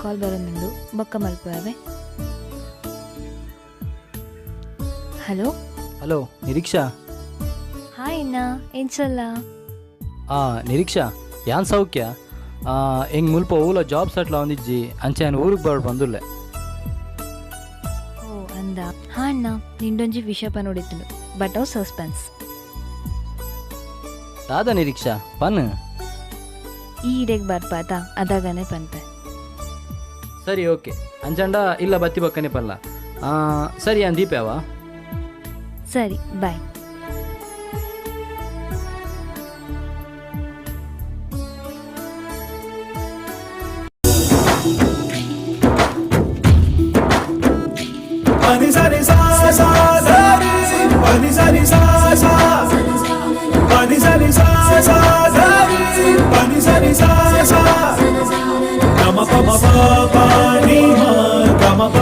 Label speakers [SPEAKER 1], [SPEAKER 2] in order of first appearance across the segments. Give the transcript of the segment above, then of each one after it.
[SPEAKER 1] ಕಾಲ್ ಬರೋದುಂಡು, ಬೊಕ್ಕ ಮಲ್ಪುವೆ. Hello.
[SPEAKER 2] Hello Niriksha.
[SPEAKER 1] Hi ಅಣ್ಣ, ಎಂಚಲ್ಲ?
[SPEAKER 2] ಆ ನಿರೀಕ್ಷಾ, ಯಾನ್ ಸೌಖ್ಯ. ಎಂಗ್ ಮುಲ್ಪ ಓಲ ಜಾಬ್ ಸೆಟ್ಲ್ ಆವೊಂದಿಜ್ಜಿ, ಅಂಚ ಯಾನ್ ಊರಿಗೆ ಬರೋಡು ಬಂದುಲ್ಲೆ.
[SPEAKER 1] ಓ ಅಂದ. ಹಾ ಅಣ್ಣ, ನಿಂಡೊಂಜಿ ವಿಷಯ ಪನೊಡಿತ್ತುಂಡು, ಬಟ್ ಅವು ಸಸ್ಪೆನ್ಸ್.
[SPEAKER 2] ದಾದ ನಿರೀಕ್ಷಾ ಪನ್?
[SPEAKER 1] ಈ ಇಡೆಗ್ ಬರ್ಪಾತ, ಅದಾಗನೆ ಪನ್ಪೆ.
[SPEAKER 2] ಸರಿ ಓಕೆ, ಅಂಚಂಡ ಇಲ್ಲ ಬತ್ತಿ ಬಕ್ಕನೆ ಪಲ್ಲ. ಸರಿ ಯಾನ್ ದೀಪ್ಯಾವ.
[SPEAKER 1] ಸರಿ ಬಾಯ್.
[SPEAKER 3] పని సరి సా సా సరి పని సరి సా సా పని సరి సా సా సరి పని సరి సా సా గమ పమ ప ని మ గమ ప.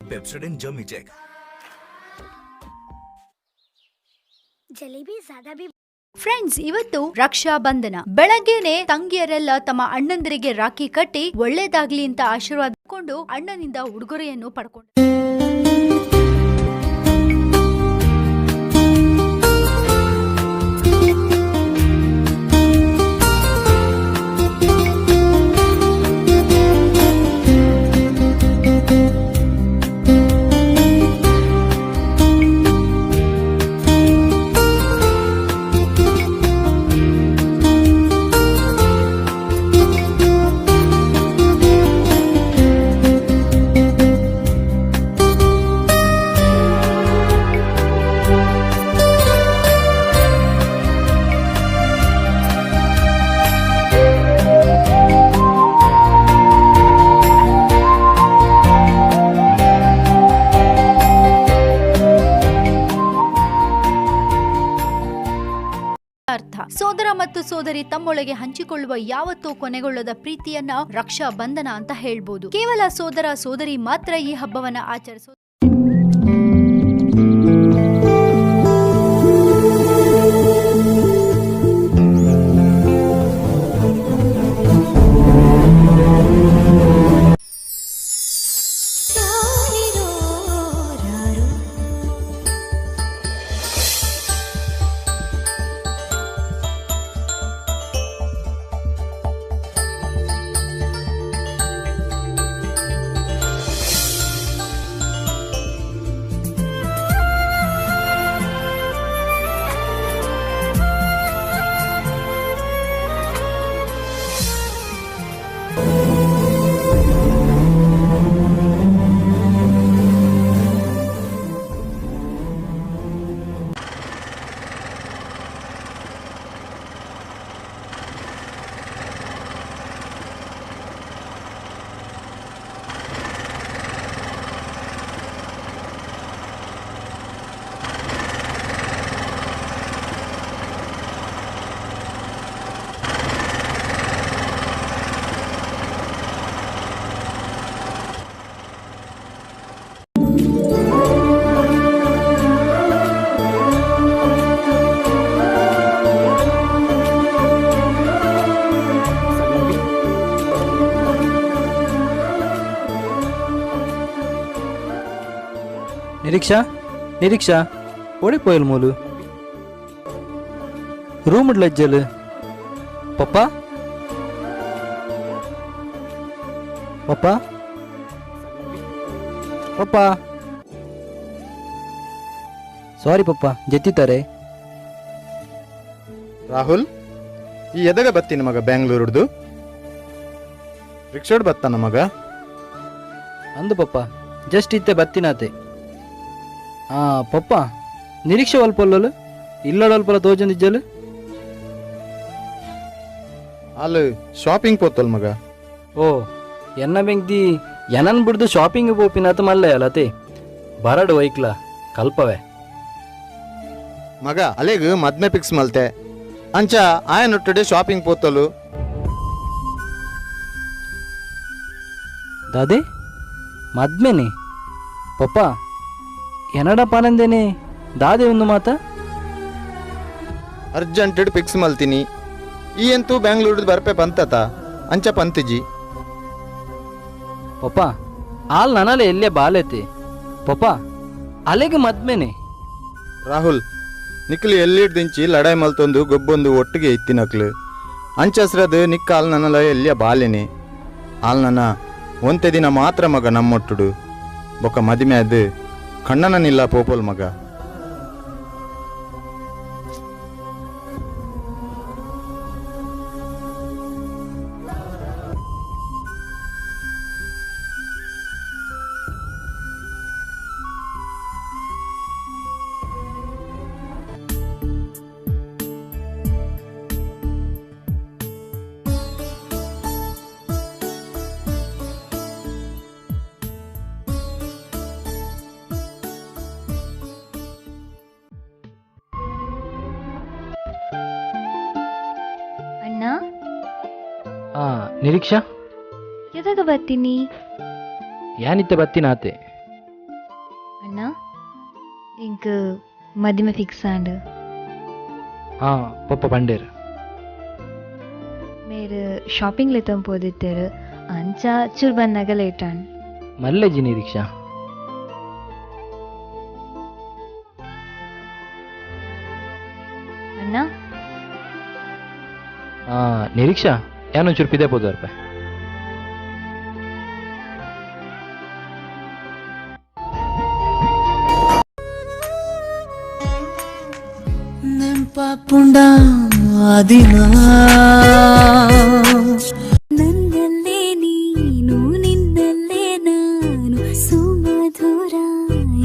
[SPEAKER 4] Pepsodent Jummy Jack.
[SPEAKER 5] Jalebi ज्यादा भी
[SPEAKER 6] ಫ್ರೆಂಡ್ಸ್, ಇವತ್ತು ರಕ್ಷಾ ಬಂಧನ. ಬೆಳಗ್ಗೆನೆ ತಂಗಿಯರೆಲ್ಲ ತಮ್ಮ ಅಣ್ಣಂದಿರಿಗೆ ರಾಖಿ ಕಟ್ಟಿ ಒಳ್ಳೇದಾಗ್ಲಿ ಅಂತ ಆಶೀರ್ವಾದ ಕೊಂಡು ಅಣ್ಣನಿಂದ ಉಡುಗೊರೆಯನ್ನು ಪಡ್ಕೊಂಡ್ರು. ಅರ್ಥ, ಸೋದರ ಮತ್ತು ಸೋದರಿ ತಮ್ಮೊಳಗೆ ಹಂಚಿಕೊಳ್ಳುವ ಯಾವತ್ತೂ ಕೊನೆಗೊಳ್ಳದ ಪ್ರೀತಿಯನ್ನ ರಕ್ಷಾ ಬಂಧನ ಅಂತ ಹೇಳ್ಬೋದು. ಕೇವಲ ಸೋದರ ಸೋದರಿ ಮಾತ್ರ ಈ ಹಬ್ಬವನ್ನ ಆಚರಿಸೋ
[SPEAKER 2] ನಿರೀಕ್ಷಾ, ನಿರೀಕ್ಷಾ, ಓಡಿ ಪೋಯಲ್ ಮೂಲು ರೂಮ್ ಲಜ್ಜಲ್. ಪಪ್ಪ ಪಪ್ಪ ಪಪ್ಪ, ಸಾರಿ ಪಪ್ಪ, ಜೆತ್ತಿದ್ದಾರೆ.
[SPEAKER 7] ರಾಹುಲ್, ಈ ಎದಗ ಬತ್ತೀನಿ ಮಗ ಬ್ಯಾಂಗ್ಳೂರ್ದು? ರಿಕ್ಷಾಡ್ ಬತ್ತಾನ ಮಗ?
[SPEAKER 2] ಅಂದು ಪಪ್ಪ, ಜಸ್ಟ್ ಇತ್ತೆ ಬತ್ತಿನಾತೆ. ಆ ಪಪ್ಪ, ನಿರೀಕ್ಷೆ ಒಲ್ಪಲ್ಲಲು ಇಲ್ಲಡಲ್ಪಲ ತೋಜೊಂದಿಜ್ಜಲು.
[SPEAKER 7] ಅಲ್ಲಿ ಶಾಪಿಂಗ್ ಪೋತಲ್ ಮಗ.
[SPEAKER 2] ಓ ಎನ್ನ ಬೆಂಗ್ದಿ ಎನನ್ ಬಿಡ್ದು ಶಾಪಿಂಗ್ ಪೋಪಿನಾತ ಮಲ್ಲೆ ಅಲತೆ ಬರಡು ವೈಕ್ಲ ಕಲ್ಪವೆ.
[SPEAKER 7] ಮಗ ಅಲೆಗ್ ಮದ್ಮೆ ಫಿಕ್ಸ್ ಮಲ್ತೆ, ಅಂಚ ಆಯನೊಟ್ಟಡೆ ಶಾಪಿಂಗ್ ಪೋತಲು.
[SPEAKER 2] ದಾದೆ? ಮದ್ಮೆನೆ ಪಪ್ಪ ಎನಡ ಪನಂದೇನೆ ದಾದೆ ಒಂದು ಮಾತ
[SPEAKER 7] ಅರ್ಜೆಂಟೆಡ್ ಫಿಕ್ಸ್ ಮಲ್ತೀನಿ. ಈ ಅಂತೂ ಬ್ಯಾಂಗ್ಳೂರ್ದು ಬರ್ಪೆ ಪಂತತ ಅಂಚ ಪಂತಿಜಿ.
[SPEAKER 2] ಪಪ್ಪ ಆಲ್ ನನಲೆ ಎಲ್ಲೇ ಬಾಲೆತೆ ಪಪ್ಪ ಅಲೆಗೆ ಮದ್ಮೆನೆ.
[SPEAKER 7] ರಾಹುಲ್ ನಿಕ್ಲು ಎಲ್ಲಿಡ್ದಿಂಚಿ ಲಡಾಯಿ ಮಲ್ತೊಂದು ಗೊಬ್ಬೊಂದು ಒಟ್ಟಿಗೆ ಇತ್ತಿನಕ್ಲು ಅಂಚಸ್ರದು ನಿಕ್ಕ ಆಲ್ ನನಲ ಎಲ್ಲಿಯ ಬಾಲೆನೆ ಆಲ್ ನನ್ನ ಒಂತೆ ದಿನ ಮಾತ್ರ ಮಗ ನಮ್ಮೊಟ್ಟುಡು ಬೊಕ್ಕ ಮದಿಮೆ ಅದು ಕಣ್ಣನ ನಿಲ್ಲ ಪೋಪೋಲ್ ಮಗ.
[SPEAKER 1] ಅಣ್ಣ.
[SPEAKER 2] ಆ ನಿರೀಕ್ಷಾ,
[SPEAKER 1] ಎದಾಗ ಬರ್ತೀನಿ?
[SPEAKER 2] ಯಾನಿತ್ತೆ ಬತ್ತಿನಾತೆ.
[SPEAKER 1] ಅಣ್ಣ, ಇಂಕ್ ಮದಿಮೆ ಫಿಕ್ಸ್ ಆಂಡ್.
[SPEAKER 2] ಹಾ ಪಪ್ಪ ಪಂಡೇರ್.
[SPEAKER 1] ಮೇರ್ ಶಾಪಿಂಗ್ ಲೆತ್ತಂ ಪೋದಿತ್ತೇರು, ಅಂಚ ಚೂರ್ ಬಂದಾಗ ಲೇಟ್ ಆಂಡ್.
[SPEAKER 2] ಮಲ್ಲೆಜಿ ನಿರೀಕ್ಷಾ.
[SPEAKER 1] ಅಣ್ಣ.
[SPEAKER 2] ಆ ನಿರೀಕ್ಷಾ, ಯಾನೊಂಚೂರು ಪಿದೆ ಪೋದು ಬರ್ಪೆ.
[SPEAKER 5] ನೆಂಪಾಪುಂಡ ದಿನ.
[SPEAKER 8] ನನ್ನಲ್ಲೇ ನೀನು, ನಿನ್ನಲ್ಲೇ ನಾನು, ಸುಮಧುರ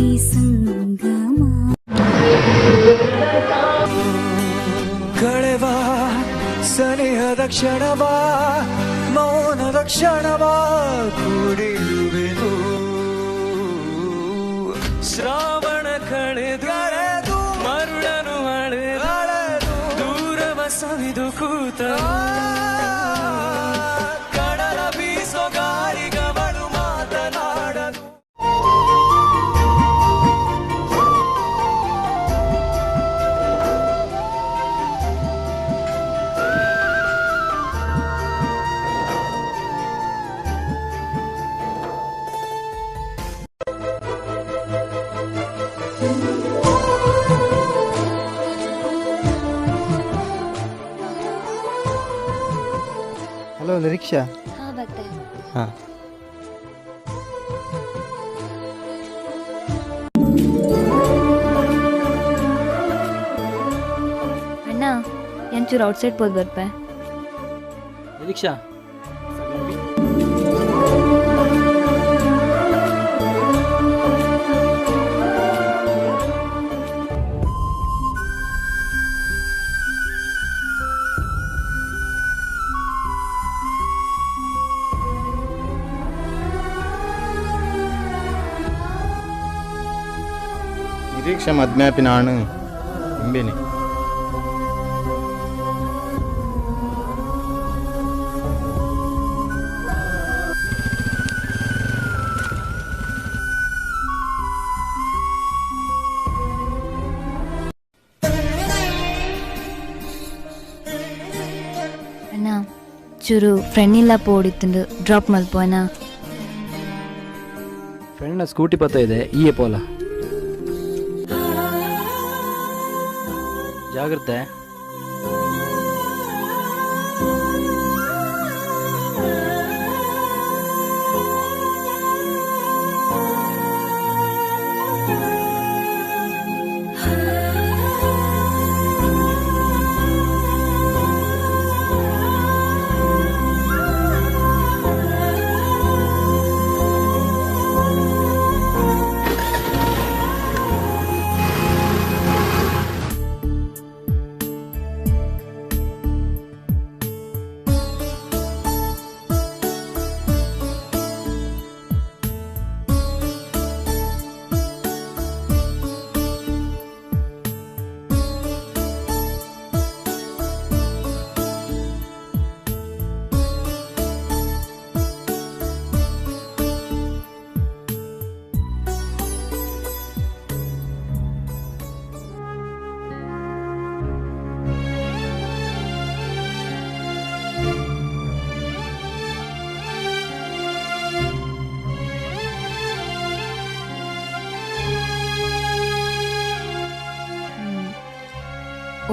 [SPEAKER 8] ಈ ಸಂಗಮ.
[SPEAKER 3] ಕಳೆವ ಸನಿಹದ ಕ್ಷಣವ, ಮೌನದ ಕ್ಷಣವ ಕೂಡಿರುವೆನು. ಶ್ರಾವಣ ಕಳೆದು ಮರುಳನು ಅಳೆದು ದೂರವ ಸವಿದು ಕೂತ ಕಡಲ ಬೀಸೋ ಗಾಳಿಗವಳು ಮಾತನಾಡಲು.
[SPEAKER 7] ಹಲೋ ನಿರೀಕ್ಷಾ.
[SPEAKER 1] ಹಾ ಬರ್ತೆ.
[SPEAKER 7] ಹಾಂ.
[SPEAKER 1] ಅಣ್ಣ, ಎಂಚೂರು ಔಟ್ಸೈಡ್ ಪೋದು ಬರ್ಪೆ.
[SPEAKER 2] ನಿರೀಕ್ಷಾ.
[SPEAKER 7] ನಿರೀಕ್ಷೆ ಮದ್ಮ್ಯಾಪಿನ ಆಣು ಇಂಬೇನೆ.
[SPEAKER 1] ಅಣ್ಣ, ಚೂರು ಫ್ರೆಂಡ್ ಇಲ್ಲ ಪೋಡಿತ್ತಂದು ಡ್ರಾಪ್ ಮಲ್ಪೋಣ.
[SPEAKER 2] ಫ್ರೆಂಡ್ನ ಸ್ಕೂಟಿ ಪತ್ತ ಇದೆ, ಈಯೆ ಪೋಲ. ಜಾಗ್ರತೆ.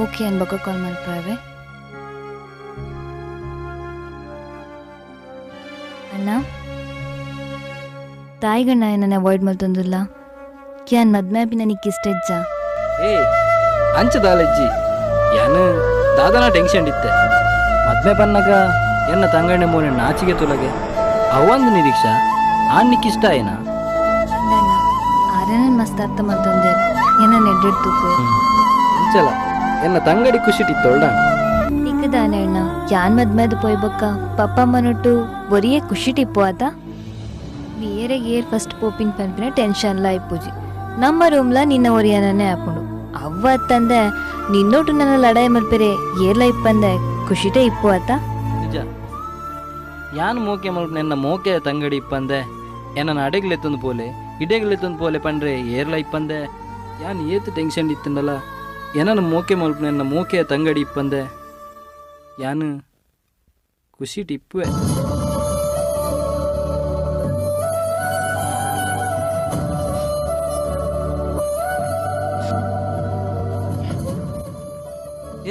[SPEAKER 1] ಓಕೆ ಅನ್ಬಕ್ಕ ಕಾಲ್ ಮಲ್ಪವೆ. ಅಣ್ಣ ತಾಯಿಗಣ್ಣ ನನ್ನ ಅವಾಯ್ಡ್ ಮಲ್ತೊಂದುಲ್ಲ ಕ್ಯಾನ್ ಮದ್ಮೆ ಬಿ ನನಗೆ ಇಷ್ಟೆಜ್ಜ.
[SPEAKER 2] ಏ ಅಂಚದಾಲಜ್ಜಿ ಯಾನು ದಾದನ ಟೆನ್ಷನ್ ಇತ್ತೆ ಮದ್ಮೆ ಪನ್ನಾಗ ಎನ್ನ ತಂಗಣ್ಣೆ ಮೋನೆ ನಾಚಿಗೆ ತುಲಗೆ ಅವೊಂದು ನಿರೀಕ್ಷಾ ಆಣ್ಣಿಕ್ಕಿಷ್ಟ ಏನ?
[SPEAKER 1] ಅಣ್ಣ ಆರನ ಮಸ್ತ್ ಅರ್ಥ ಮಲ್ತೊಂದೆ ಎನ್ನ ನೆಡ್ಡಿಡ್ ತೂಪು.
[SPEAKER 2] ಅಂಚಲ ಎನ್ನ ತಂಗಡಿ ಖುಷಿಟಿತ್ತೊಳ್ಳ.
[SPEAKER 1] ನಿಕ್ಕದಾನೆ ಅಣ್ಣ ಯಾನ್ ಮದ್ಮೆದು ಪೋಯ್ಬಕ್ಕ ಪಪ್ಪ ಮನೊಟ್ಟು ಒರಿಯೇ ಖುಷಿ ಟಿಪ್ಪು ಆತ. ಏರೆಗೆ ಏರ್ ಫಸ್ಟ್ ಪೋಪಿನ್ ಪನ್ಪಿನ ಟೆನ್ಷನ್ಲ ಇಪ್ಪುಜಿ. ನಮ್ಮ ರೂಮ್ಲ ನಿನ್ನ ಒರಿಯನೇ ಆಪುಂಡು. ಅವ್ವ ಅತ್ತಂದೆ ನಿನ್ನೊಟ್ಟು ನನ್ನ ಲಡಾಯಿ ಮಲ್ಪೆರೆ ಏರ್ಲ ಇಪ್ಪಂದೆ ಖುಷಿಟೇ ಇಪ್ಪು ಆತ.
[SPEAKER 2] ನಿಜ ಯಾನ್ ಮೋಕೆ ಮಲ್ಪ ನೆನ್ನ ಮೋಕೆ ತಂಗಡಿ ಇಪ್ಪಂದೆ ಎನ್ನ ಅಡೆಗ್ಲೆತ್ತೊಂದು ಪೋಲೆ ಇಡೆಗ್ಲೆತ್ತೊಂದು ಪೋಲೆ ಪಂಡ್ರೆ ಏರ್ಲ ಇಪ್ಪಂದೆ ಯಾನ್ ಏತು ಟೆನ್ಷನ್ ಇತ್ತಂಡಲ್ಲ ಏನನ್ನು ಮೋಕೆ ಮಲ್ಪ ನೆನ್ನ ಮೋಕೆ ತಂಗಡಿ ಇಪ್ಪಂದೆ ಯಾನು ಖುಷಿಟ್ ಇಪ್ಪುವೆ.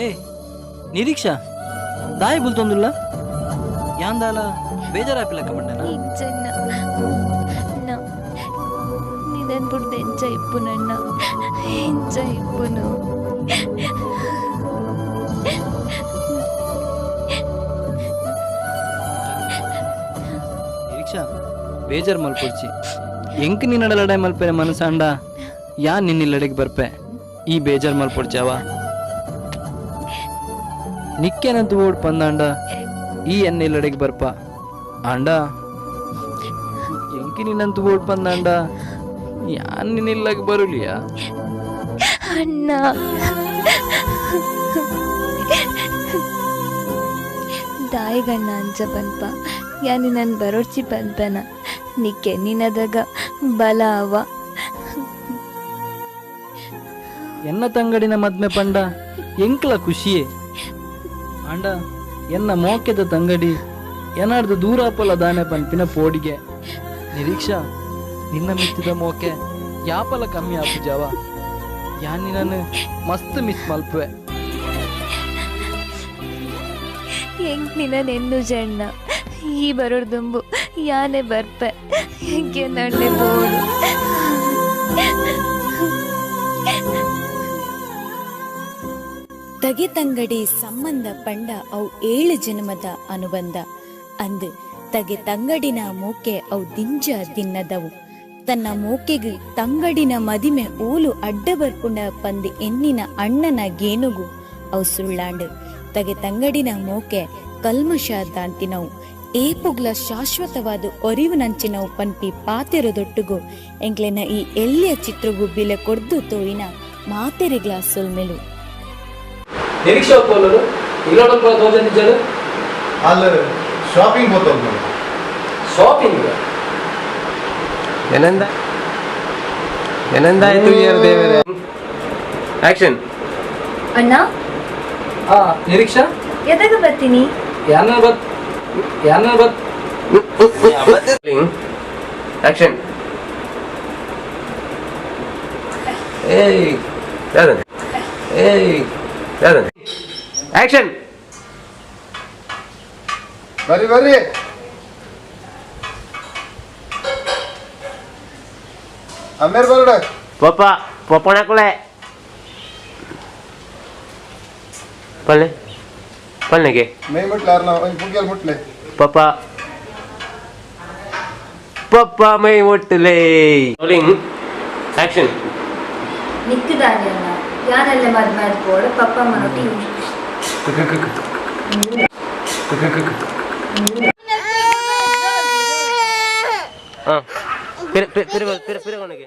[SPEAKER 2] ಏ ನಿರೀಕ್ಷಾ ದಾಯಿ ಬುಲ್ತೊಂದುಲ್ಲ ಯಾಂದಾಲ ಬೇಜಾರಾಪಿಲಕ್ಕ ಮಂಡನ.
[SPEAKER 1] ನಿದನ್ ಬುಡ್ದು ಎಂಚ ಇಪ್ಪು ನಣ್ಣ ಎಂಚ ಇಪ್ಪುನು.
[SPEAKER 2] ನಿರೀಕ್ಷಾ ಬೇಜಾರ್ ಮಲ್ಪೊಡ್ಚಿ ಎಂಕ್ ನಿನ್ನಡ ಲಡಾಯಿ ಮಲ್ಪೆರೆ ಮನಸಾಂಡ ಯಾ ನಿನ್ನ ಲಡೆಗೆ ಬರ್ಪೆ ಈ ಬೇಜಾರ್ ಮಲ್ಪೊಡ್ಚಾವ ನಿಕ್ಕೇನಂತ ಓಡ್ ಪಂದಾಂಡ ಈ ಎಣ್ಣೆ ಇಲ್ಲಡೆಗೆ ಬರ್ಪ ಆಂಡ ಎಂಕಿ ನಿನ್ನಂತ ಓಡ್ ಪಂದಾಂಡ ಯಾನ್ ನಿನ್ನಿಲ್ಲಾಗ ಬರುಲಿಯಾ?
[SPEAKER 1] ಅಣ್ಣ ದಾಯಿಗಣ್ಣ ಅಂಚ ಪನ್ಪ ಯಾನಿ ನಾನು ಬರೋಡ್ಚಿ ಪನ್ಪನ ನಿಕ್ಕೆ ನಿನ್ನದಾಗ ಬಲ ಅವ.
[SPEAKER 2] ಎನ್ನ ತಂಗಡಿನ ಮದ್ಮೆ ಪಂಡ ಎಂಕ್ಲ ಖುಷಿಯೇ ಆಂಡ ಎನ್ನ ಮೋಕೆದ ತಂಗಡಿ ಏನಾರ್ದು ದೂರಾಪಲ ದಾನೆ ಪನ್ಪಿನ ಪೋಡಿಗೆ. ನಿರೀಕ್ಷಾ ನಿನ್ನ ಮಿತ್ತಿದ ಮೋಕೆ ಯಾಪಲ ಕಮ್ಮಿ ಆಪುಜಾವ ಯಾನ್ ನಿನ್ನನ್ನು ಮಸ್ತ್ ಮಿಸ್ ಮಲ್ಪುವೆ.
[SPEAKER 1] ಹೆಂಗ್ ನಿನ್ನ ನೆನ್ನು ಜಣ್ಣ ಈ ಬರೋರ್ದುಂಬು ಯಾನೆ ಬರ್ಪೆ ಹೆಂಗೆ ನಣ್ಣೆ ಬೋಡು.
[SPEAKER 8] ತಗೆ ತಂಗಡಿ ಸಂಬಂಧ ಪಂಡ ಅವು 7 ಜನ್ಮದ ಅನುಬಂಧ ಅಂದು ತಗೆ ತಂಗಡಿನ ಮೋಕೆ ಅವು ದಿಂಜ ದಿನ್ನದವು. ತನ್ನ ಮೋಕೆಗು ತಂಗಡಿನ ಮದಿಮೆ ಓಲು ಅಡ್ಡ ಬರ್ಪುಂಡ ಪಂದ್ ಎನ್ನಿನ ಅಣ್ಣನ ಗೇನುಗು ಅವು ಸುಳ್ಳಾಂಡು. ತಗೆ ತಂಗಡಿನ ಮೋಕೆ ಕಲ್ಮಶ ದಾಂತಿನವು ಏಪುಗ್ಲ ಶಾಶ್ವತವಾದ ಒರಿವು ನಂಚಿನವು ಪನ್ಪಿ ಪಾತೆರದೊಟ್ಟುಗು ಎಂಕ್ಲೆನ ಈ ಎಲ್ಲಿಯ ಚಿತ್ರಗು ಬಿಲೆ ಕೊಡ್ದು ತೋಯಿನ ಮಾತೆರಿಗ್ಲ ಸೊಲ್ಮೆಲು.
[SPEAKER 2] ನಿರೀಕ್ಷಾ ಪೋಲರು ಇಲ್ಲೊಡಪ್ಪ ತೋಜಂದಿಜ್ಜರು
[SPEAKER 7] ಅಲ್ಲಿ ಶಾಪಿಂಗ್ పోతుంది.
[SPEAKER 2] ಶಾಪಿಂಗ್
[SPEAKER 9] ಏನಂದ ಏನಂದಾಯ್ತು ಇಯರ್ ದೇವರೇ. ಆಕ್ಷನ್.
[SPEAKER 1] ಅಣ್ಣ
[SPEAKER 2] ಹಾ ನಿರೀಕ್ಷಾ
[SPEAKER 1] ಎದಾಗ ಬರ್ತೀನಿ?
[SPEAKER 2] ಯಾನ ಬತ್ ಯಾನ ಬತ್.
[SPEAKER 9] ಆಕ್ಷನ್. ಏಯ್ ಯಾರು ಏಯ್ ಯಾರು. ಆಕ್ಷನ್.
[SPEAKER 7] ಬರ್ರಿ ಬರ್ರಿ ಅಮ್ಮೇರ್ ಬರಡ.
[SPEAKER 9] ಪಪ್ಪ ಪಪ್ಪಣಕುಳೆ ಪಲ್ಲೆ ಪಲ್ಲೆಗೆ
[SPEAKER 7] ಮೈ ಮುಟ್ಲಾರ ನಾವು ಪುಗ್ಗಿಯಲ್ಲಿ ಮುಟ್ಲೆ.
[SPEAKER 9] ಪಪ್ಪ ಪಪ್ಪ ಮೈ ಮುಟ್ಟಲೆ. ರೋಲಿಂಗ್. ಆಕ್ಷನ್.
[SPEAKER 1] ನಿಕ್ಕದಾನೆ ಅಣ್ಣ ಯಾನೆಲ್ಲ ಮದ್ಮೆ ಬೋಡು ಪಪ್ಪ ಮನೊಟ್ಟಿ.
[SPEAKER 9] ಹಾಂ ಪಿರ ಪಿರ ಪಿರ ಪಿರ ಪಿರಗೊನಗೆ.